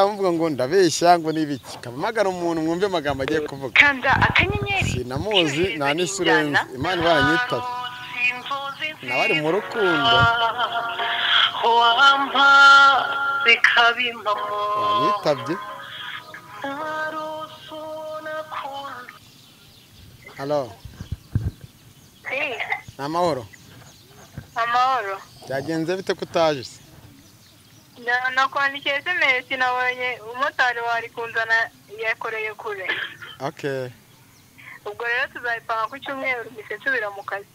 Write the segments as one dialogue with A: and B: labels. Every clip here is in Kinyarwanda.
A: Amuvuga ngo ndabeshya ngo nibiki kabamagara umuntu mwumve amagambo agiye kuvuga.
B: Kanda akanyenyeri.
A: Sinamuzi nta n'isurenze Imana ibaranyitaba nabari mu rukundo
B: wampa bikabimpamo
A: wanyitabye. Halo, ni amahoro?
C: Amahoro.
A: Byagenze bite ko utaje se?
C: Nakwandikiye SMS, nabonye umumotari wari kunzana yakoreye kure.
A: Okay.
C: Ubwo rero tuzayipanga ku cyumweru mpise nsubira mu kazi.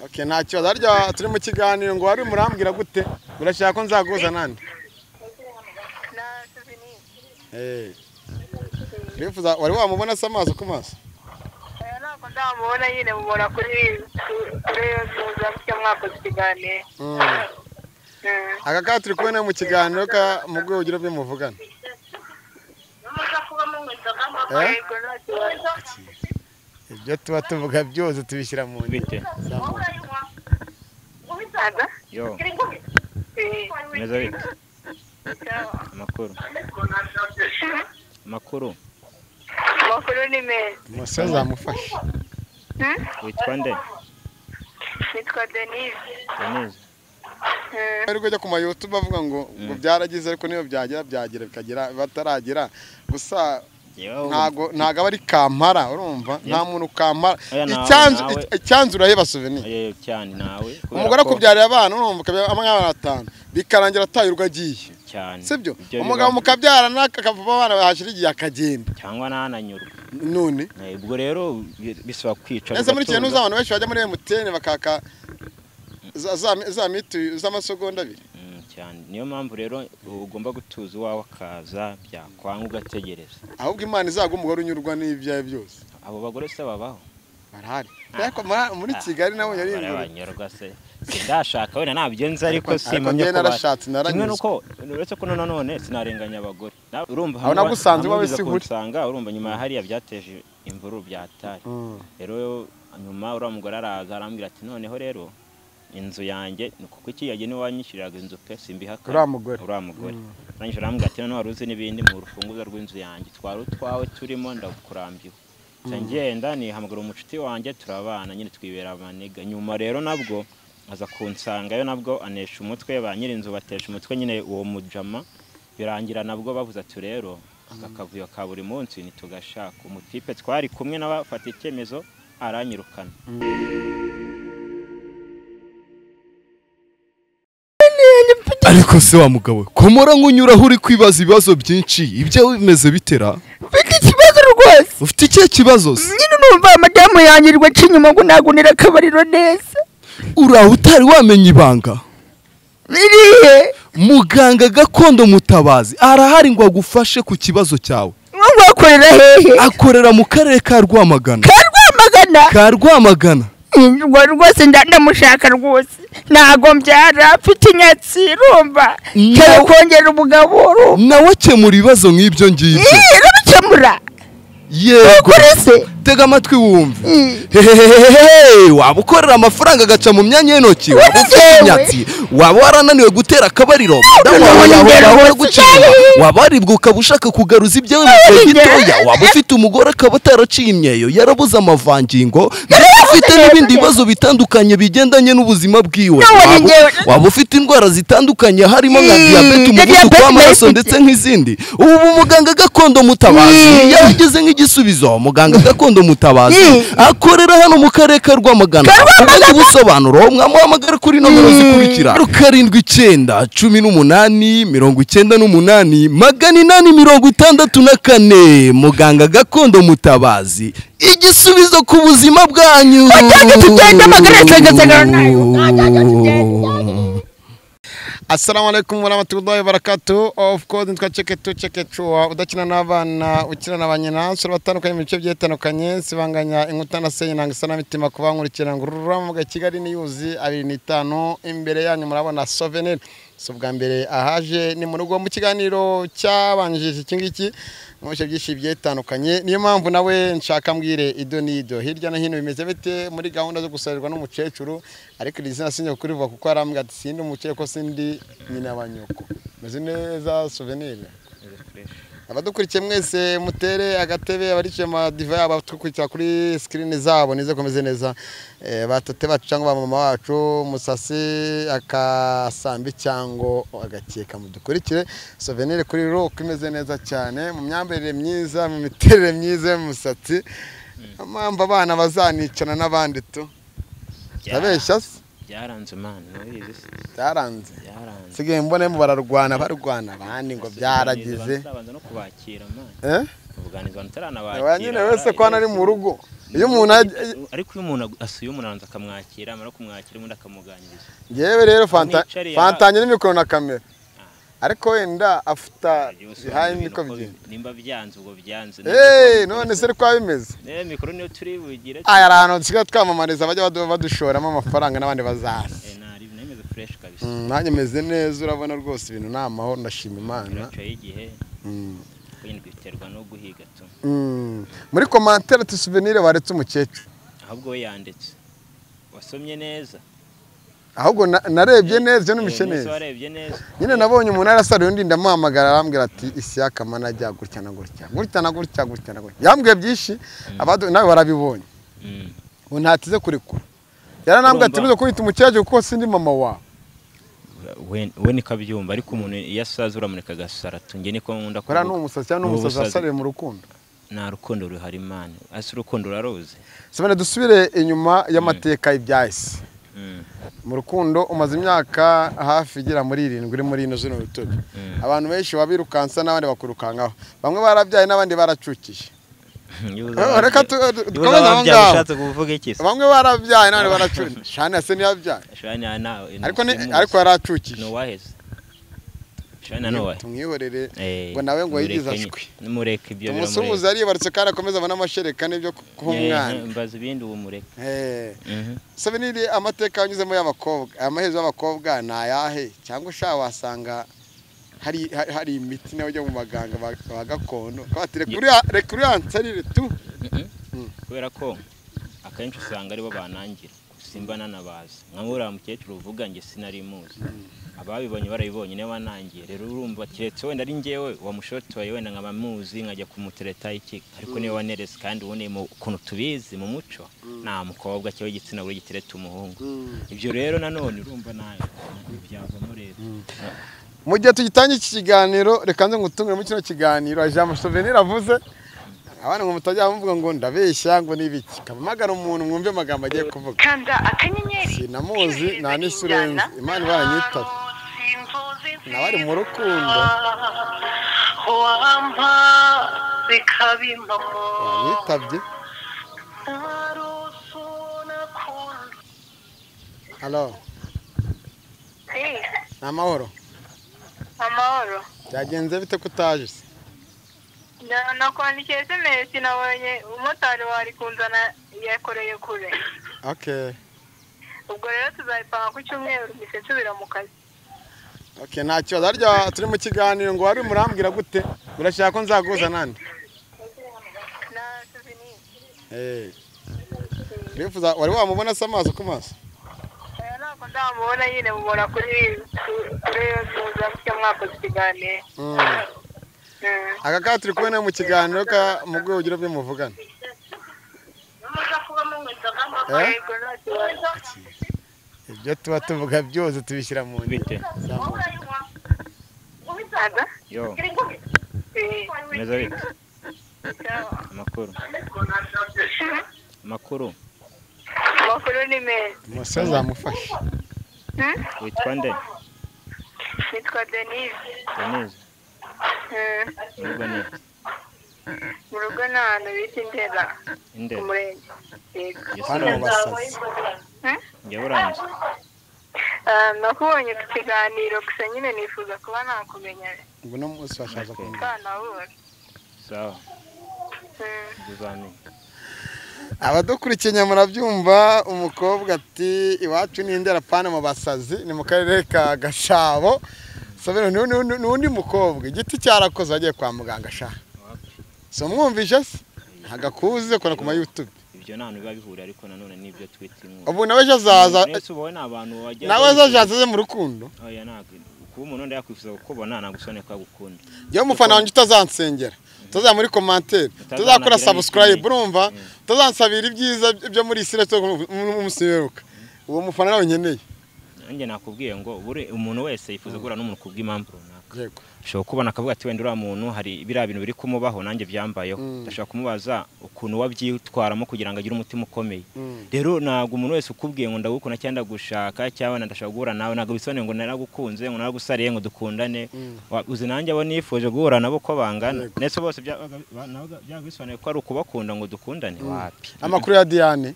A: Okay, nta kibazo. Harya turi mu kiganiro ngo wari murambwira gute? Urashaka ko nzaguza nande?
C: Na souvenir.
A: Eh. Urifuza wari wamubona se amaso ku maso?
C: Oya, ntabwo ndamubona, nyine mubona kuri tuza mwakoze ikiganiro.
A: Aka ka turi kubona mu kiganiro ka mu rwego byo muvugana. Eh?
C: Yego, nta kibazo.
A: Ibyo tuba tuvuga byose tubishyira mu ngiro.
D: Bite?
C: Ada?
D: Yo,
C: Eh,
D: meze bite?
C: sawa.
D: Amakuru. Amakuru.
C: Amakuru ni meza.
A: Umusaza amufashe.
C: Hmm?
D: Witwa nde?
C: Nitwa Denise.
D: Denise.
A: Ariko ujya ku ma YouTube avuga ngo byaragize, ariko niyo byagera byagera bikagera bataragera gusa.
D: Yewe,
A: Ntago aba ari kampara, urumva nta muntu kampara.
D: Oya, nawe,
A: Icyanzu
D: nawe.
A: Icyanzu uraheba souvenir.
D: Yewe cyane nawe. Kubera
A: Umugore
D: ko-
A: akubyarira abana, urumva ukabyara abana batanu bikarangira ataye urwo agiye.
D: Cyane.
A: Sibyo?
D: Ibyo
A: Umugabo
D: bibaho.
A: mukabyarana akavamo abana hashira igihe akagenda.
D: Cyangwa ntananyurwe.
A: None
D: Ubwo rero bisaba kwicara.
A: ese muri kintu
D: ugatuza.
A: abantu benshi bajya muri MTN bakaka za mitu z'amasegonda abiri.
D: Cyane. Niyo mpamvu rero ugomba gutuza uwawe akaza, byakwanga ugategereza.
A: Ahubwo Imana izaguha umugore unyurwa n'ibyawe byose.
D: Abo bagore se babaho?
A: Barahari. Ariko muri Kigali nabo yari
D: Abagore
A: ingurube.
D: banyurwa se. Sindashaka wenda nabyo nzi, ariko
A: Ariko
D: simpamya
A: njyewe
D: ko ba-
A: narashatse,
D: Kimwe
A: naranyuzwe.
D: nuko uretse ko nanone sinarenganya abagore. Urumva
A: Aho nagusanze iwawe
D: hamwe
A: si nkuri.
D: kunsanga, urumva nyuma ya hariya byateje imvururu byatari. Rero nyuma uriya mugore araza arambwira ati noneho rero inzu yanjye ni kuko iki yagiye niwe wanyishyuriraga inzu pe, simbihakana.
A: Uriya mugore.
D: Uriya mugore. Arangije arambwira ati noneho wari uzi n'ibindi mu rufunguzo rw'inzu yanjye twari utwawe turimo, ndakurambiwe. Nca ngenda nihamagara umucuti wanjye turabana nyine twibera amaniga. Nyuma rero nabwo aza kunsangayo, nabwo anesha umutwe ba nyir'inzu batesha umutwe nyine uwo mujama, birangira nabwo bavuze ati rero aka kavuyo ka buri munsi ntitugashaka. Umutipe twari kumwe nawe afata icyemezo aranyirukana.
E: Ariko se wa mugabo, komora nkunyuraho uri kwibaza ibibazo byinshi, ibyo bimeze bitera?
F: Mfite ikibazo rwose.
E: Ufite ikihe kibazo se?
F: Nyine numva madamu yanyirwa aca inyuma ngo nagunira akabariro neza.
E: Uraho utari wamenya ibanga?
F: Irihe?
E: Muganga gakondo Mutabazi arahari ngo agufashe ku kibazo cyawe.
F: Ngo akorera hehe?
E: Akorera mu karere ka Rwamagana.
F: Ka Rwamagana?
E: Ka Rwamagana.
F: Ngo rwose ndamushaka rwose, ntago mbyara, mfite inyatsi, urumva cyane kongera umugabo, urumva.
E: Nawe akemura ibibazo nk'ibyo ngibyo.
F: Ih, urabikemura?
E: Yego.
F: Ukuri se?
E: Tega amatwi wumve.
F: Ih.
E: Hehehehe, waba ukorera amafaranga agaca mu myanya y'intoki, waba ufite
F: Yewe.
E: imyatsi, waba warananiwe gutera akabariro, madamu wawe
F: Nabonye
E: yahora
F: ingero
E: ahora
F: rwose.
E: aguca inyuma, waba waribwa ukaba ushaka kugaruza ibyawe mu gihe
F: Nabonye ingero.
E: gitoya, waba ufite umugore akaba ataraciye imyeyo, yarabuze amavangingo, ndetse ufite n'ibindi bibazo bitandukanye bigendanye n'ubuzima bwiwe.
F: Nabonye ingero.
E: Waba ufite indwara zitandukanye harimo nka
F: Mm,
E: diyabete, umuvuduko
F: diyabete
E: w'amaraso
F: ndayifite.
E: ndetse nk'izindi. Ubu muganga gakondo Mutabazi yahageze nk'igisubizo. Muganga gakondo Mutabazi akorera hano mu karere ka Rwamagana.
F: Ka
E: Ku bundi busobanuro mwamuhamagara kuri nomero zikurikira: 79 18 98 864. Muganga gakondo Mutabazi, igisubizo ku buzima bwanyu.
F: Wajyaga tugenda amagara asagasagara nayo. Wajyaga tugenda.
A: Assalamu alaikum warahmatullahi wabarakatuh. Of course nitwa Cheke tu Cheke Chua, udakina n'abana ukina na banyina nsoro batandukanye mu bice byitandukanye, sibanganya inkuta na senye nanga sana mitima kubankurikira ngurura mu Kigali ni yuzi 25. Imbere yanyu murabona souvenir. Si ubwa mbere ahaje, ni mu rugo mu kiganiro cyabanjije iki ngiki mu bice byinshi byitandukanye. Niyo mpamvu nawe nshaka mbwire ido n'ido hirya no hino bimeze bite muri gahunda zo gusarirwa n'umukecuru. Ariko iri zina sinjya kurivuga kuko arambwira ati sindi umukecuru ko sindi nyina wa nyoko. Meze neza souvenir? Abadukurikiye mwese mutere agatebe, abarikiye amadiva yabo abadukurikira kuri screen zabo nize komeze neza. Batate bacu cyangwa ba mama wacu musasi akasambi cyango agakeka mudukurikire. Souvenir kuri rock imeze neza cyane, mu myambarire myiza, mu miterere myiza y'umusatsi. Amamba abana bazanicana n'abandi tu. Ndabeshya se?
D: Byaranze man, ntubizi se?
A: Byaranze. Sigaye mbone mu bararwana abandi ngo byaragize.
D: Babanza no kubakira man. Ubuganizwa ntaranabakira.
A: Nyine wese ko ari mu rugo. Iyo umuntu
D: ariko iyo umuntu asuye umuntu aranza akamwakira, amara kumwakira undi akamuganiriza.
A: Ngewe rero fantanye n'imikoro na kamera. Ariko wenda afuta behind niko bigenda.
D: Nimba byanze ubwo byanze.
A: None se kwa bimeze?
D: Mikoro niyo turi bugire.
A: Aya ahantu dusigaye twamamariza bajya badushoramo amafaranga n'abandi bazaza.
D: Nari nemeze fresh kabisa.
A: Nanjye meze neza urabona rwose ibintu ni amahoro ndashima Imana.
D: Biracaye igihe. Kwinjira biterwa no guhiga tu.
A: Muri commentaire tu souvenir waretse umukecuru.
D: Ahubwo we yanditse. Wasomye neza.
A: Ahubwo narebye neza numishe neza. Nyine nabonye umuntu arasara undi ndamuhamagara arambwira ati Isiyaka manajya gutya na gutya. Gutya na gutya gutya na gutya. Yambwiye byinshi abadu nawe barabibonye. Ubu ntatize kurekura. Yaranambwiye ati nuzo kwita umukecuru kuko sindi mama wawe.
D: We nikabyumva ariko umuntu iyo asaza uramureka agasara tunge niko nkunda
A: kuvuga. Kora n'umusazi cyangwa n'umusazi asariye mu rukundo.
D: Nta rukundo ruhari Imana. Ase urukundo ruraruzi.
A: Sabane dusubire inyuma y'amateka y'ibyahise. Mu rukundo umaze imyaka hafi igera muri 7 uri muri ino zino rutobe. Abantu benshi babirukansa n'abandi bakurukankaho. Bamwe barabyaye n'abandi baracukiye. Reka
D: tukomeze kuvuga iki se?
A: Bamwe barabyaye n'abandi baracukiye. Shani se ntiyabyaye.
D: Shani nawe
A: ariko yaracukiye.
D: No waheze. Shani no wahe.
A: Tumwihorere ngo nawe ngo yigize ashwi.
D: Nimureke ibyo biramureka.
A: Tumusuhuze aribarutse kandi akomeza abona amashereka n'ibyo kuha umwana.
D: Mbaza ibindi ubu mureke.
A: Souvenir amateka yanyuzemo y'abakobwa, amaherezo y'abakobwa ni ayahe? Cyangwa ushaka wasanga hari imiti nawe ujya mu baganga ba gakondo. Kwati reka uriyansarire tu.
D: Kubera ko akenshi usanga aribo banangira. Simba nanabazi. Nka uriya mukecuru uvuga nge sinari muzi. Ababibonye barabibonye niwe wanangiye. Rero urumva keretse wenda ari njyewe wamushotoye wenda nkaba muzi nkajya kumutereta iki, ariko niwe wanerese kandi ubundi mu kuntu tubizi mu muco nta mukobwa cyangwa igitsina gore gitereta umuhungu. Ibyo rero nanone urumva nayo byavamo rero.
A: Mu gihe tugitangiye iki kiganiro reka nze ngutungure mu kino kiganiro Jean Souvenir avuze abana ngo mutajya muvuga ngo ndabeshya ngo nibiki. Kabamagara umuntu mwumve amagambo agiye kuvuga.
C: Kanda akanyenyeri.
A: Sinamuzi nta n'isurenze Imana ibaranyitaba. Nabari mu rukundo. Yitabye. Hello. Amahoro.
C: Amahoro.
A: Byagenze bite kutaje se?
C: Nakwandikiye SMS nabonye umumotari wari kunzana yakoreye kure.
A: Okay.
C: Ubwo rero tuzayipanga ku cyumweru mpise nsubira mu kazi.
A: Okay, nta kibazo. Harya turi mu kiganiro ngo wari murambwira gute? Urashaka ko nzaguza nande?
C: Na Souvenir.
A: Urifuza wari wamubona se amaso ku maso?
C: Ntabwo ndamubona nyine mubona kuri mwakoze ikiganiro.
A: Aka ka turi kubona mu kiganiro ka mu rwego rwo muvugana. Ibyo tuba tuvuga byose tubishyira mu
D: bite. Yo. Meze bite? Amakuru. Amakuru.
C: Amakuru ni meza.
A: Umusaza amufashe.
D: Witwa nde?
C: Nitwa Denise.
D: Denise. Murugo ni?
C: Mu rugo ni ahantu bita Indera.
D: Indera.
C: Umurenge. Yego.
A: Hano basazi.
D: Njye uranzi.
C: Nakubonye ku kiganiro gusa nyine nifuza kuba nakumenya.
A: Ngo no munsi washaza kumenya.
C: Kanabura.
D: Sawa. Uzamenya.
A: Abadukurikiye murabyumva umukobwa ati iwacu ni Indera pana mu basazi ni mu karere ka Gasabo. Sabero n'undi mukobwa igiti cyarakoze agiye kwa muganga sha. So mwumvije se ntagakuze kora ku ma YouTube.
D: Ibyo nta biba bihura ariko nanone nibyo twita inkuru.
A: Ubu nawe azaza
D: ubona abantu bajya
A: nawe azaza mu rukundo.
D: Oya ntabwo Kuba umuntu wenda yakwifuza kukubona nagusone ko agukunda.
A: Njyewe umufana wanjye utazansengera, utazajya muri commentaire, utazakora subscribe, urumva, utazansabira ibyiza byo muri isi n'umunsi w'imperuka, uwo mufana nawe nkeneye.
D: Nanjye nakubwiye ngo buri umuntu wese yifuza guhura n'umuntu kubw'impamvu runaka.
A: Yego.
D: Ushobora kubona akavuga ati wenda uriya muntu hari biriya bintu biri kumubaho nanjye byambayeho, ndashaka kumubaza ukuntu wabyitwaramo kugira ngo agire umutima ukomeye. Rero ntabwo umuntu wese ukubwiye ngo ndagukunda cyangwa ndagushaka cyangwa ndashaka guhura nawe, ntabwo bisobanuye ngo naragukunze, ngo naragusariye ngo dukundane. Uzi nanjye abo nifuje guhura nabo uko bangana, ndetse bose byabaga bisobanuye ko ari ukubakunda ngo dukundane? Wapi.
A: Amakuru ya Diane?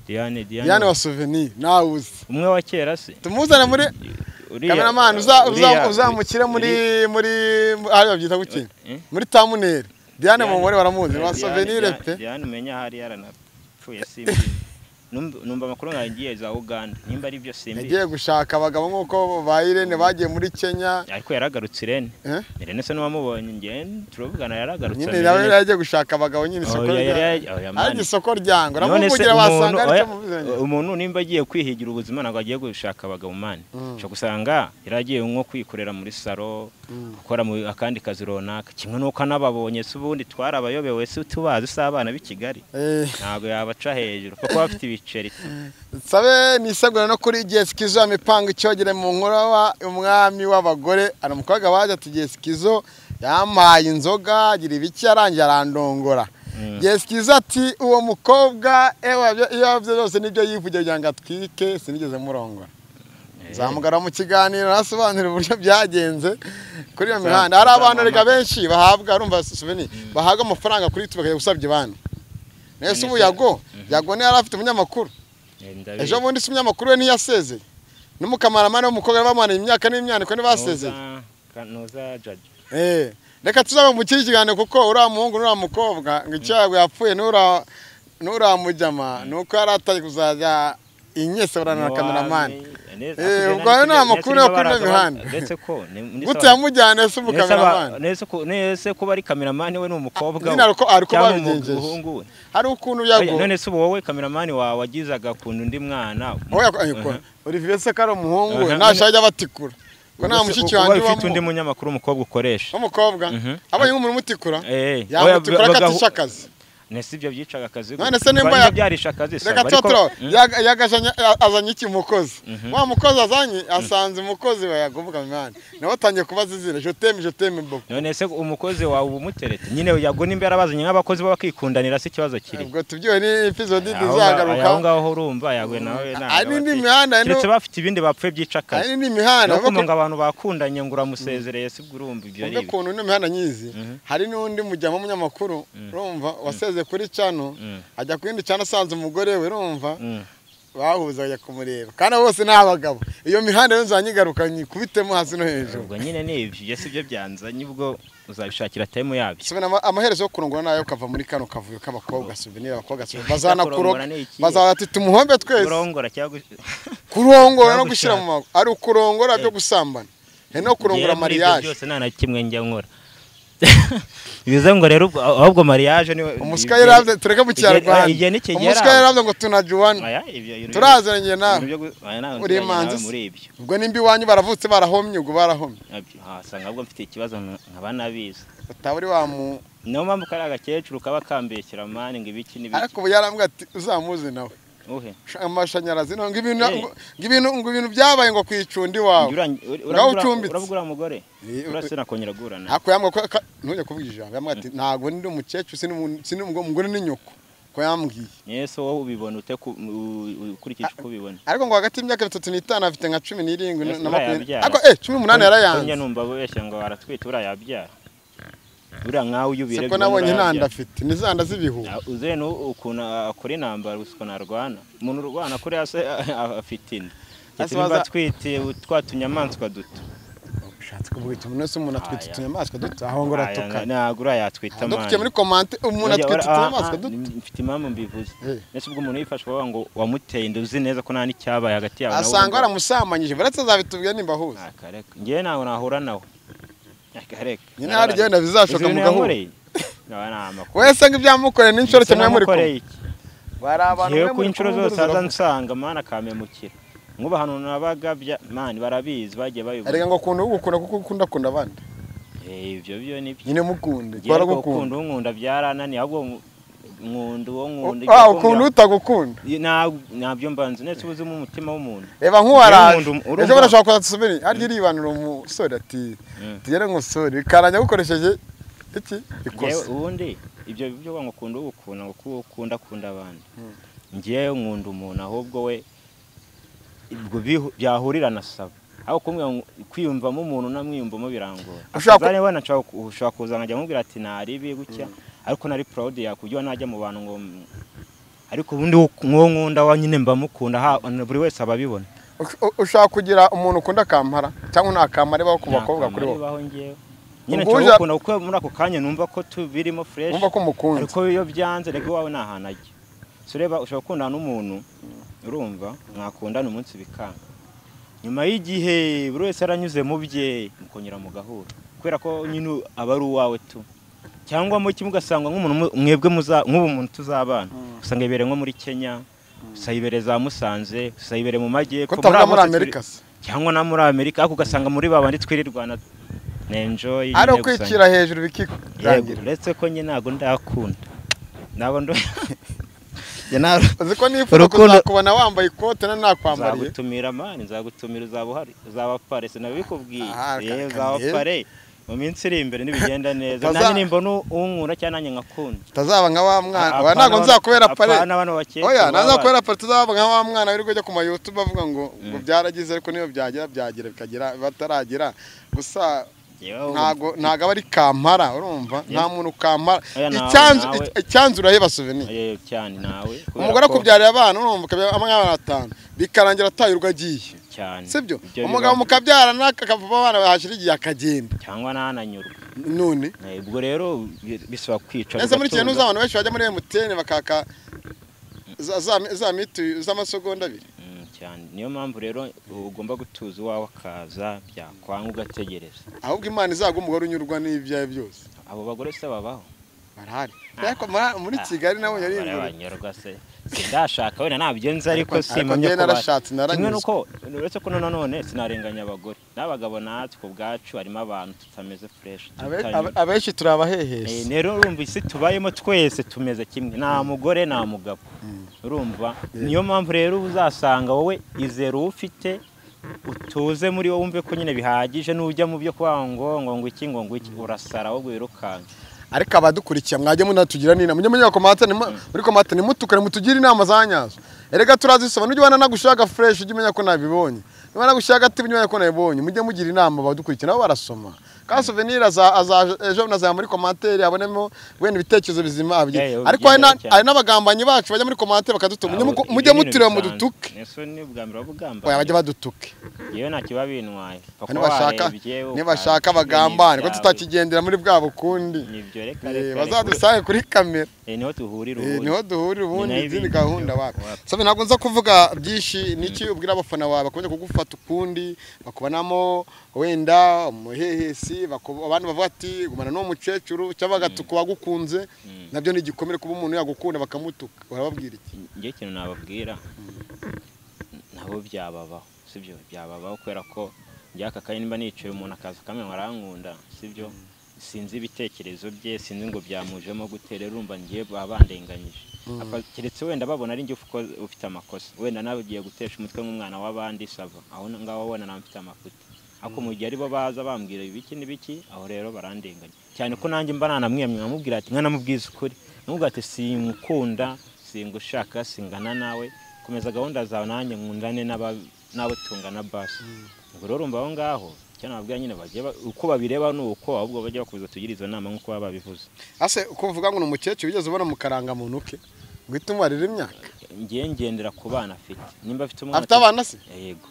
D: Diane, Diane,
A: Diane wa Souvenir nawe uzi.
D: Umwe wa kera se?
A: Tumuzane muri cameraman, uzamukire muri hariya babyita guki?
D: Eh?
A: Muri thumbnail. Diane mumubone, baramuzi wa Souvenir pe.
D: Diane umenya hari yaranapfuye, simbizi. Numva amakuru ngo yagiye za Uganda, nimba ari byo simbizi.
A: Yagiye gushaka abagabo nk'uko ba Irene bagiye muri Kenya.
D: Ariko yaragarutse Irene.
A: Eh?
D: Irene se n'uwamubonye, njye turavugana, yaragarutse.
A: Nyine
D: ameze
A: nawe
D: neza.
A: yagiye gushaka abagabo nyine, isoko
D: Oya,
A: rya
D: oya, man.
A: ariko isoko ryanga
D: None se
A: uramuvugira wasanga
D: umuntu
A: aricyo muvuzanye.
D: Umuntu nimba agiye kwihigira ubuzima ntabwo agiye gushaka abagabo, man. Ushobora gusanga yaragiye nko kwikorera muri salo, gukora mu akandi kazi runaka, kimwe n'uko anababonye se ubundi twarabayobewe se, tubazi se abana b'i Kigali?
A: Eh.
D: Ntabwo yabaca hejuru kuko baba bafite ibiceri.
A: Sabe nisegura no kuri Jessikizo ya icyogere mu nkuru, umwami w'abagore. Hari umukobwa waje ati Jessikizo yampaye inzoga agira ibiki, yarangiye arandongora. Jessikizo ati uwo mukobwa ewe iyo yavuze byose nibyo yivugiye kugira ngo atwike, sinigeze murongora. Nzamugara mu kiganiro nasobanura uburyo byagenze kuri iyo mihanda. Hari abantu reka benshi bahabwa, urumva Souvenir, bahabwa amafaranga kuri YouTube bakajya gusabya abandi. Nese ubu Yago niyo yari afite umunyamakuru.
D: Ndabizi.
A: Ejo bundi si umunyamakuru we ntiyasezeye, n'umukameramani w'umukobwa bamuhaneye imyaka n'imyaniko ntibasezeye.
D: Nuza Jaji.
A: Eh, reka tuzaba mu kindi kiganiro, kuko uriya muhungu n'uriya mukobwa ngo icyago yapfuye n'uriya mujama ni uko yari atari kuzajya inyeseburana na kameramani. Ubwo ayo ni amakuru yo kuri ino mihanda.
D: Ndetse ko
A: gute yamujyana ese umukameramani?
D: Nese kuba ari kameramani we ni umukobwa
A: Nyine
D: we,
A: ari uko
D: cyangwa
A: babigenjeje.
D: umuhungu we.
A: Hari ukuntu
D: Oya,
A: Yago
D: none se ubu wowe kameramani wawe wagizaga akunda undi mwana?
A: Oya, ariko Olivier se ko ari umuhungu we,
D: Aha.
A: nashaka ajya batikura ko nta mushiki wanjye
D: Uba ufite undi
A: ubamo
D: munyamakuru w'umukobwa ukoresha.
A: W'umukobwa abonye nk'umuntu umutikura,
D: Eh,
A: yamutikura
D: oya,
A: akatisha akazi.
D: Nese ibyo byicaga akazi?
A: None se nimba
D: byarisha akazi
A: Reka
D: sawa,
A: tuba
D: ariko
A: yagajanye azanye iki umukozi wa mukozi azanye, asanze umukozi we yagovuga mwana nawe atangiye kubaza izina, je t'aime, je t'aime beaucoup.
D: None se umukozi wawe uba umuterete nyine? Yago nimba yarabazanye nk'abakozi bo bakikundanira, se ikibazo kiri?
A: Ubwo tubyiwe ni episode
D: Aho
A: izagaruka.
D: aho ngaho urumva yawe nawe
A: Hari n'indi mihanda
D: keretse bafite ibindi bapfuye byica akazi.
A: Hari n'indi mihanda
D: No kumva ngo abantu bakundanye ngo uramusezereye, si bwo urumva ibyo ari
A: Umve
D: ibi.
A: ukuntu ino mihanda nyizi. Hari n'undi mujyamo w'umunyamakuru, urumva, waseze kuri channel, ajya ku yindi channel, asanze umugore we, urumva, bahuza bajya kumureba, kandi abo bose ni abagabo. Iyo mihanda rero nzanyigaruka nyikubitemo hasi no hejuru.
D: Ubwo nyine ni ibyo, ibyo si byo byanzanye, ubwo uzabishakira time yabyo.
A: Subira amaherezo yo kurongora nayo ukava muri kano kavuyo k'abakobwa, Souvenir, abakobwa Souvenir bazanakuroga.
D: Kurongora ni iki?
A: Bazaza ati tumuhombe twese.
D: Kurongora cyangwa
A: Kurongora no
D: cyangwa
A: gushyira mu
D: gushaka.
A: mago ari ukurongora byo gusambana, hari no kurongora
D: Njyewe muri ibyo
A: mariage.
D: byose nta na kimwe njya nkora, bivuze ngo rero ahubwo mariage ni
A: Umuswa yaravye, tureke mu Kinyarwanda.
D: Igihe nikigera.
A: Umuswa yaravye ngo tunajuwana.
D: Aya, ibyo
A: Turaziranye nawe.
D: ibintu byo aya, ntabwo
A: Uri
D: nziranye
A: imanzi
D: nawe
A: se?
D: muri ibyo.
A: Ubwo nimba iwanyu baravutse barahomye, ubwo barahomye.
D: Wasanga ahubwo mfite ikibazo nkaba nabizi.
A: Utaba uri wa mu
D: Niyo mpamvu kariya agakecuru kaba kambeshyera, man, ngo ibiki n'ibiki.
A: Ariko ubu yarambwira ati uzamuze nawe.
D: Uhe?
A: Amashanyarazi no ngo ibintu
D: Eh.
A: ngo ibintu byabaye ngo kwicundi iwawe ngaho ucumbitse.
D: Uravuga uriya mugore?
A: Eh,
D: Urase nakongera guhura nawe.
A: Ako yambwira ko ntujya kuvuga ijambo, yambwira ati ntabwo ndi umukecuru, sindi umugore ni nyoko ko yambwiye.
D: Yesu, wowe ubibona ute ukurikije uko ubibona?
A: Ariko ngo hagati y'imyaka 35 afite nka 17
D: Yesu,
A: na 20.
D: uriya
A: Ariko 18
D: Ko njya
A: yarayanze.
D: numva bubeshya ngo aratwite, buriya yabyara, buriya nkawe iyo ubirebye
A: Siko
D: ubona
A: nabonye
D: uriya
A: ntanda
D: yabyara.
A: afite ni zanda z'ibihuha.
D: Uzi ukuntu akora intambara, uzi ukuntu arwana, umuntu urwana kuriya se afite inda?
A: Ese
D: Ndetse nimba atwite twa tunyamaswa duto.
A: Ushatse kuvuga iki? Umuntu wese, umuntu atwite
D: Aya.
A: utunyamaswa duto aho ngo
D: Aya,
A: aratukana.
D: ntabwo uriya yatwita.
A: Dufite muri comment umuntu
D: Oya,
A: atwite utunyamaswa duto.
D: mfite impamvu mbivuze.
A: Eh.
D: Ese ubwo umuntu yifashe bavuga ngo wamuteye inda, uzi neza ko nta n'icyabaye hagati yawe nawe?
A: Asanga waramusambanyije, baretse azabitubwira nimba ahuza.
D: Akareka, njyewe ntabwo nahura nawe, akareka.
A: Nyine hari igihe wenda bizashoka
D: Uzi ibintu
A: mugahura.
D: yankoreye? Aba ni amakuru.
A: Wese ngo ibyamukoreye n'inshuro
D: Ese
A: kimwe muri kumwe.
D: namukoreye iki?
A: Bari abantu
D: Njyewe
A: mwe
D: ku
A: muri
D: inshuro
A: kumwe
D: zose aza
A: ziravuga.
D: nsanga, mana, akampemukira. Nkuba hano nabaga man barabizi bagiye babibona.
A: Erega ngo ukunda ugukunda kuko ukunda kunda abandi.
D: Ibyo byo nibyo.
A: Nyine mukunde.
D: Baragukunda unkunda byarananiye ahubwo nkunda uwo nkunda.
A: Ukunda utagukunda.
D: Nabyo mbanze netse ubuze mu mutima w'umuntu.
A: Reba nkuwaraje. Ejo barashaka kuzasubira. Harya iribanura umusore ati tugere ngo sore karanya gukoresheje iki ikosa.
D: Ubundi ibyo byo ngo ukunda ugukunda ngo ukunda kunda abandi. Ngiye nkunda umuntu ahubwo we ubwo byahurirana saba. Aho kumwe kwiyumvamo umuntu namwiyumvamo birangora. Azane wana ushaka kuza nkajya mubwira ati nari bi gutya ariko nari proud yakujya najya mu bantu ngo ariko ubundi nko nkunda wa nyine mba mukunda buri wese ababibona.
A: Ushaka kugira umuntu ukunda kampara cyangwa nta kampara baho ku bakobwa kuri bo.
D: Nyine cyangwa kuko muri ako kanya numva ko tubirimo fresh.
A: Numva ko mukunda.
D: Ariko iyo byanze rego wawe nta hantu ajya. Sureba ushaka gukundana n'umuntu urumva mwakundana umunsi bikanga. Nyuma y'igihe buri wese aranyuze mu bye mukongera mugahura kubera ko nyine aba ari uwawe tu cyangwa mu kimwe ugasanga nk'umuntu mwebwe nk'ubu muntu tuzabana usanga ibere nko muri Kenya usayibere za Musanze usayibere mu majyepfo
A: muri Amerika
D: cyangwa na muri Amerika ariko ugasanga muri babandi twirirwana enjoy
A: ari kwikira hejuru bikirangira.
D: Uretse ko nyine ntago ndakunda nabo ndo
A: uzi ko nifuza kuzakubona wambaye ikote na nakwambariye.
D: Nzagutumira mani nzagutumira uzaba uhari uzaba pare sinabikubwiye uzaba pare mu minsi iri imbere nibigenda neza nanjye nimbona unkunda cyangwa nanjye nkakunda
A: tazaba nka wa mwana oya ntago nzakubera pare oya ntazakubera pare tuzaba nka wa mwana wirirwa ujya ku ma YouTube avuga ngo ngo byaragize ariko niyo byagira byagira bikagira bataragira gusa ntago aba ari kampara urumva nta muntu kampara icyanzu uraheba souvenir
D: cyane nawe
A: umugore akubyarira abana urumva abana batanu bikarangira atayirwa agiye
D: cyane
A: sibyo umugabo mukabyarana akava abana bahashira igihe akagenda
D: cyangwa nananyurwa
A: none
D: ubwo rero bisaba kwica
A: ese muri kintu uzabana benshi bajya muri MTN bakaka za mitu z'amasegonda abiri
D: cyane niyo mpamvu rero ugomba gutuza uwawe akaza byakwanga ugategereza
A: ahubwo Imana izaguha umugore unyurwa n'ibyawe byose.
D: Abo bagore se babaho
A: barahari ariko muri Kigali nabo yari
D: ingurwa se sindashaka wenda nabyo nzi ariko simamye
A: ko narashatse naranyuzwe
D: nuko uretse ko none sinarenganya abagore n'abagabo natwe ubwacu harimo abantu tutameze fresh
A: abenshi turabahehese
D: rero urumva isi tubayemo twese tumeze kimwe nta mugore nta mugabo urumva niyo mpamvu rero uzasanga wowe izera ufite utuze muri wowe wumve ko nyine bihagije n'ujya mu byo kuba ngo ngo iki ngo iki urasara wowe wirukanka.
A: Ariko abadukurikiye mwajye munatugira n'inama mujye munyura komate muri komate nimutukane mutugire inama za nyazo. Erega turazisoma nujye ubona nagushaka fresh ujye umenya ko nabibonye niba nagushaka ati ujye umenya ko nabibonye mujye mugira inama abadukurikiye nabo barasoma ka souvenir aza ejo nazaya muri commentaire abonemo wenda ibitekerezo bizima abye ariko hari n'abagambanyi bacu bajya muri commentaire bakadutuma mujye mutirira mudutuke oya bajye badutuke
D: yewe nta kiba bintwaye
A: nibashaka bagambane ko tutakigendera muri bwa bukundi bazadusange kuri kamera
D: niho duhurira ubundi
A: niho duhurira ubundi izindi gahunda wapi. Sabe ntabwo nza kuvuga byinshi niki ubwira abafana bawe bakomeza kugufata ukundi bakubonamo wenda umuhehesi abantu bavuga ati gumana n'uwo mukecuru cyangwa bagatuka wagukunze nabyo ni igikomere kuba umuntu yagukunda bakamutuka urababwira iki?
D: Ngiye ikintu nababwira nabo byababaho sibyo byababaho kubera ko njye aka kanya nimba nicaye umuntu akaza akamenya arankunda sibyo sinzi ibitekerezo bye sinzi ngo byamujemo gute rero urumva ngiye babandenganyije keretse wenda babona ari njye ufite amakosa wenda nawe ugiye gutesha umutwe nk'umwana w'abandi sava aho ngaho wenda nawe mfite amafuti ariko mu gihe aribo baza bambwira ibiki n'ibiki aho rero barandenganya cyane ko nanjye mba nanamwiyamye nkamubwira ati nkanamubwiza ukuri nkamubwira ati sinkukunda singushaka singana nawe komeza gahunda zawe nanjye nkundane n'abo tungana basi ubwo rero urumva aho ngaho cyane ababwira nyine bagiye uko babireba ni uko ahubwo bajya bakomeza tugira izo nama nk'uko baba babivuze.
A: Ase uko uvuga ngo ni umukecuru wigeze ubona mu karangamuntu ke ngo uhite umubarira imyaka?
D: Ngiye ngendera ku bana afite nimba afite umwana
A: afite abana se?
D: Yego.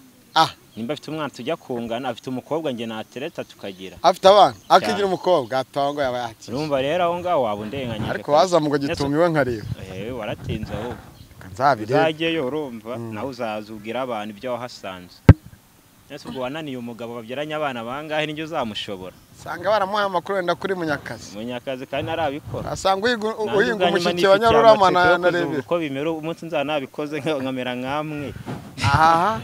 D: Nimba afite umwana tujya kungana afite umukobwa nge natereta tukagira
A: afite abana akigira umukobwa atangwa yaba yakira
D: urumva rero aho ngaho waba undenganyije
A: ariko wazamuka gitumiwe nkareba
D: waratinze ahubwo
A: nzabirebe
D: uzajyeyo urumva nawe uzaza ubwira abantu ibyo wahasanze. Ese ubwo wananiye umugabo babyaranye abana bangahe nijyo uzamushobora
A: sanga baramuha amakuru wenda kuri Munyakazi
D: Munyakazi kandi narabikora
A: asanga uhinga umushiki wa Nyarurama na Rebera
D: uko bimera umunsi nzana nabikoze nkamera nkamwe
A: aha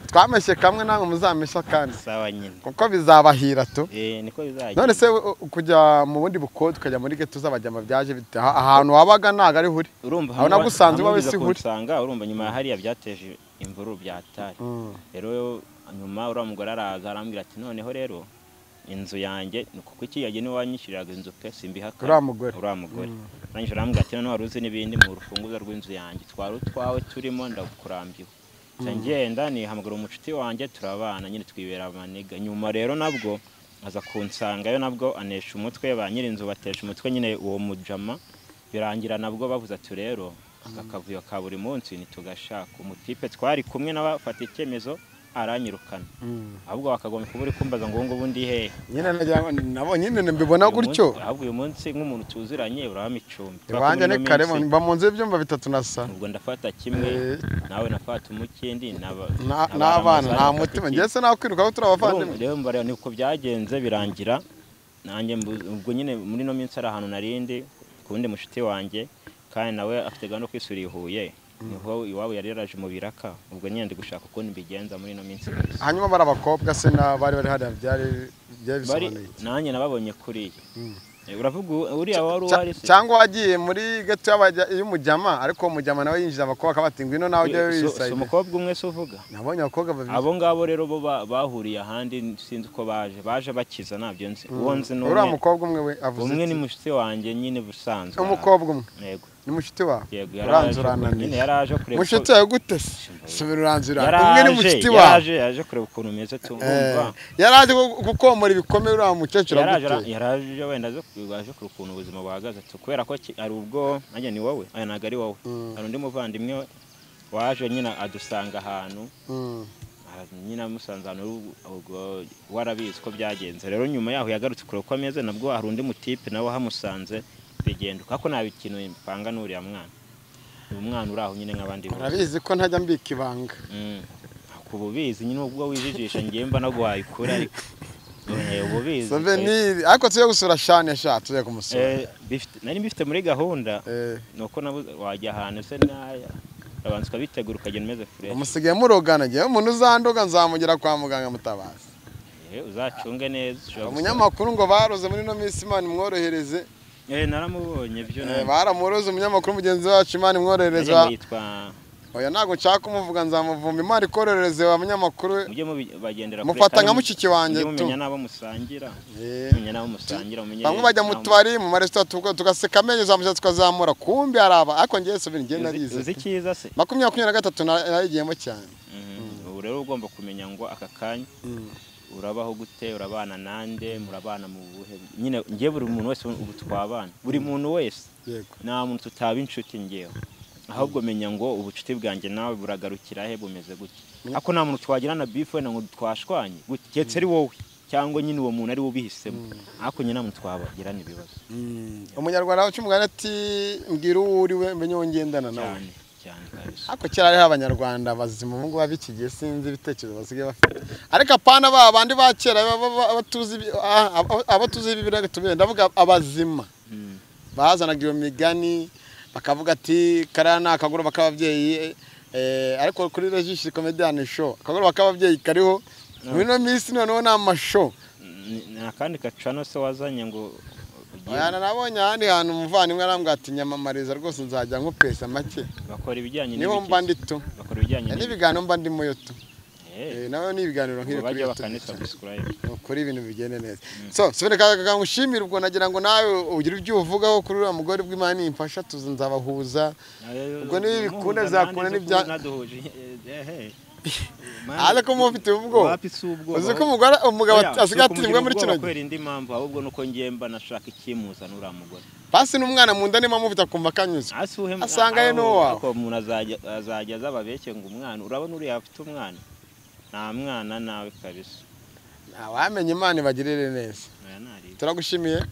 A: Twameshye kamwe namwe muzamesha kandi.
D: Sawa nyine.
A: Kuko bizabahira tu.
D: Niko bizajya.
A: None se kujya mu bundi bukode ukajya muri ghetto z'abajyama byaje bite? Ahantu wabaga ntago ari huri.
D: Urumva
A: aho nagusanze wabe si huri.
D: Nsanga urumva nyuma ya hariya byateje imvururu byatari. Rero nyuma uriya mugore araza arambwira ati noneho rero inzu yanjye kuko iki yagiye niwe wanyishyuriraga inzu pe simbihaka.
A: Uriya mugore.
D: Arangije arambwira ati noneho wari uzi n'ibindi mu rufunguzo rw'inzu yanjye twari utwawe turimo ndakurambiwe. Ngenda nihamagara umucuti wanjye turabana nyine twibera amaniga. Nyuma rero nabwo aza kunsangayo nabwo anesha umutwe ba nyir'inzu batesha umutwe nyine uwo mujama birangira nabwo bavuze ati rero aka kavuyo ka buri munsi ntitugashaka. Umutipe twari kumwe n'abafata icyemezo aranyirukana. Ahubwo bakagomba kuba uri kumbaza ngo ngubu ndi hehe.
A: Nyine nabo nyine mbibona gutyo.
D: Ahubwo uyu munsi nk'umuntu tuziranye urabamo icumbi.
A: Iwanjye ni kare mba mu nzu y'ibyumba 3 na sa.
D: Ubwo ndafata kimwe nawe nafata umukindi
A: n'abana nta mutima ngiye se nakwiruka aho turi abavandimwe.
D: Rero mbara niko byagenze birangira nanjye ubwo nyine muri no minsi ari ahantu narindi kundi mushuti wanjye kandi nawe afite gahunda yo kwisura i Huye. Niho iwabo yari yaraje mu biraka ubwo nyine ndi gushaka uko mbigenza muri no minsi.
A: Hanyuma bari abakobwa se na bari bari hariya byari bisobanuye iki?
D: Nanjye nababonye kuriya. Uravuga uriya wari uhari se
A: cyangwa wagiye muri gato y'umujyama ariko umujyama nawe yinjiza abakobwa akabati ngwino nawe ujye wisayide.
D: Umukobwa umwe se uvuga?
A: Nabonye abakobwa babiri.
D: Abo ngabo rero bo bahuriye ahandi sinzi uko baje bakiza nabyo nzi. Uwo nzi n'umwe.
A: Uriya mukobwa umwe we avuze
D: umwe ni mushuti wanjye nyine busanzwe.
A: Umukobwa umwe.
D: Yego.
A: Ni mushuti wawe?
D: Yego.
A: Uranzurananiye.
D: Yaraje kureba.
A: Mushuti wawe gute se? Subira uranzura. Umwe ni mushuti wawe.
D: Yaraje kureba ukuntu umeze tumva.
A: Yaraje gukomora ibikomere uriya mukecuru aguteye.
D: Yaraje wenda aje kureba ukuntu ubuzima buhagaze kubera ko ari ubwo nanjye ni wowe aya ntago ari wowe. Hari undi muvandimwe waje nyine adusanga ahantu. Nyine amusanze ahantu ubwo warabizi ko byagenze. Rero nyuma yaho yagarutse kureba uko ameze nabwo hari undi mutipe nawe ahamusanze bigenda kako nta bikintu mpanga n'uriya mwana. Umwana uri aho nyine nk'abandi bose.
A: Urabizi ko ntajya mbika ibanga.
D: Kububizi nyine ubwo wijijisha ngiye mba naguhaye ukuri ariko ububizi.
A: Souvenir ariko tuye gusura shane sha tuye kumusura.
D: Nari mbifite muri gahunda nuko nabuze wajya ahantu se naya abanza ukabitegura ukagenda umeze fresh.
A: Umusigaye murogana ngiye umuntu uzandoga nzamugera kwa muganga mutabazi.
D: Uzacunge neza.
A: Umunyamakuru ngo baroze muri no minsi Imana imworohereze.
D: Naramubonye byo nawe.
A: Baramuroze umunyamakuru mugenzi wacu Imana imworohereze. Oya ntago nshaka kumuvuga nzamuvumba Imana ikorohereze wa munyamakuru.
D: Mujye mubagendera
A: mufata nka mushiki wanjye tu.
D: Mumenya nabo musangira. Mumenya nabo musangira umenye.
A: Bamwe bajya mu tubari mu maresitora tugaseka amenyo zamuze tukazamura kumbi araba ariko ngiye subira ngiye narize.
D: Uzi cyiza se?
A: 2023 narigiyemo cyane.
D: Ubu rero ugomba kumenya ngo aka kanya urabaho gute, urabana nande, murabana mu buhe nyine ngiye buri muntu wese ubu twabana buri muntu wese nta muntu tutaba inshuti ngewe ahubwo menya ngo ubucuti bwanjye nawe buragarukira he bumeze gute ako nta muntu twagirana beef wenda ngo twashwanye gute keretse ari wowe cyangwa nyine uwo muntu ari ubihisemo ariko nyine nta muntu twabagirana ibibazo.
A: Umunyarwanda wacu umugani ati mbwira uwo uri we menye uwo ngendana nawe
D: cyane cyane kabisa.
A: Ako kera hariho abanyarwanda bazima ubu ngubu ab'iki sinzi ibitekerezo basigaye bafite ariko apana ba bandi ba kera abatuzi ibibiraga tubire ndavuga abazima bazanaga iyo migani bakavuga ati kariya ni akagoroba k'ababyeyi ariko kuri Regis Comedian Show akagoroba k'ababyeyi kariho muri ino minsi noneho ni amashow.
D: Ni akandi gacano se wazanye ngo
A: Oya nabonye ahandi hantu umuvandimwe arambwira ati nyamamariza rwose nzajya nkupesa make.
D: Bakora ibijyanye
A: niho mba ndi tu.
D: Bakora ibijyanye
A: n'ibiganiro mba ndimo yo tu. Nawe ni ibiganiro nk'iri kuri kuri ibintu bigende neza. So subire kaga ngushimira ubwo nagira ngo nawe ugire ibyo uvugaho kuri uriya mugore bw'Imana imfasha tuzinzabahuza. Ubwo niba bikunda zakunda n'ibya ariko mufite ubwo uzi ko umugore umugabo asigaye atimbwa muri kino gihe
D: kubera indi mpamvu ahubwo nuko ngiye mba nashaka ikimuzana uriya mugore
A: basi n'umwana mu nda niba mufite akumva kanyuze asanga ye n'uwo wawe
D: ariko umuntu azajya azababeshye ngo umwana urabona uriya afite umwana nta mwana nawe kabisa
A: ntawamenya Imana ibagirire neza. Turagushimiye.